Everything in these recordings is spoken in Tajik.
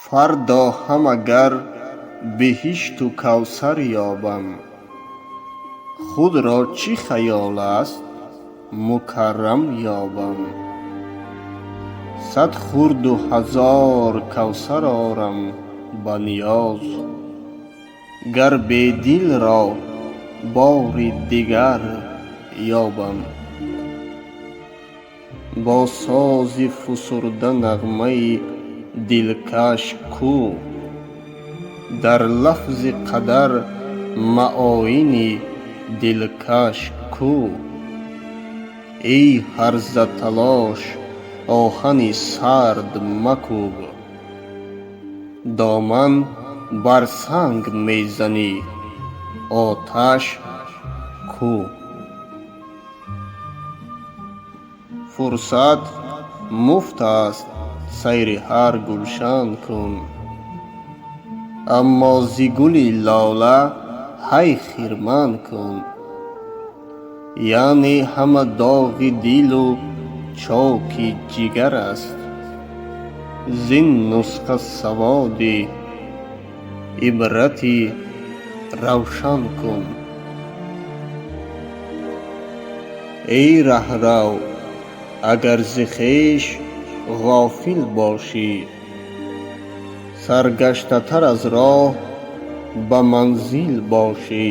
Фардо ҳам агар биҳишту кавсар ёбам, худро чӣ хаёл аст, мукаррам ёбам. 100 хурду 1000 кавсар орам ба ниёз, гар бедил ро бори дигар ёбам. Бо сози фусурда нағмаи дилкаш ку, дар лафзи қадар маоини дилкаш ку. Эй ҳарзаталош, оҳани сард макӯб, доман бар санг мезанӣ, оташ ку. Фурсат муфт аст, сайри ҳар гулшан кун, аммо зи гули лола ҳай хирман кун. Яъне ҳама доғи дилу чоки ҷигар аст, зин нусха саводи ибрати равшан кун. Эй раҳрав, агар зи хеш ғофил бошӣ, саргаштатар аз роҳ ба манзил бошӣ.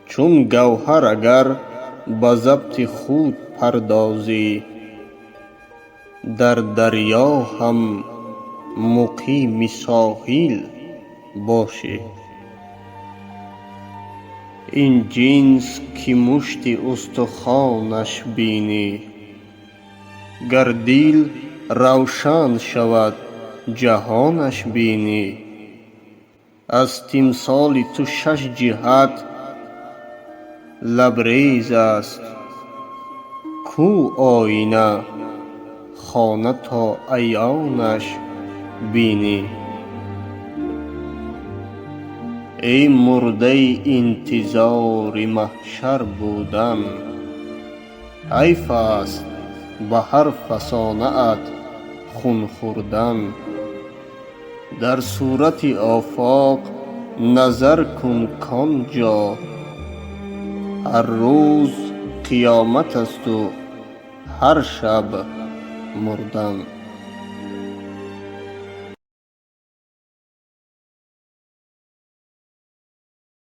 Чун гавҳар агар ба забти худ пардозӣ, дар дарё ҳам муқими соҳил бошӣ. Ин ҷинс ки мушти устухонаш бинӣ, гар дил равшан шавад, ҷаҳонаш бинӣ. Аз тимсоли ту шаш ҷиҳат лабрез аст, ку оина хона то аёнаш бинӣ. Эй мурдаи интизори маҳшар будан, ҳайф аст ба ҳар фасонаат хун хӯрдан. Дар сурати офоқ назар кун, кон ҷо ҳар рӯз қиёмат асту ҳар шаб мурдан.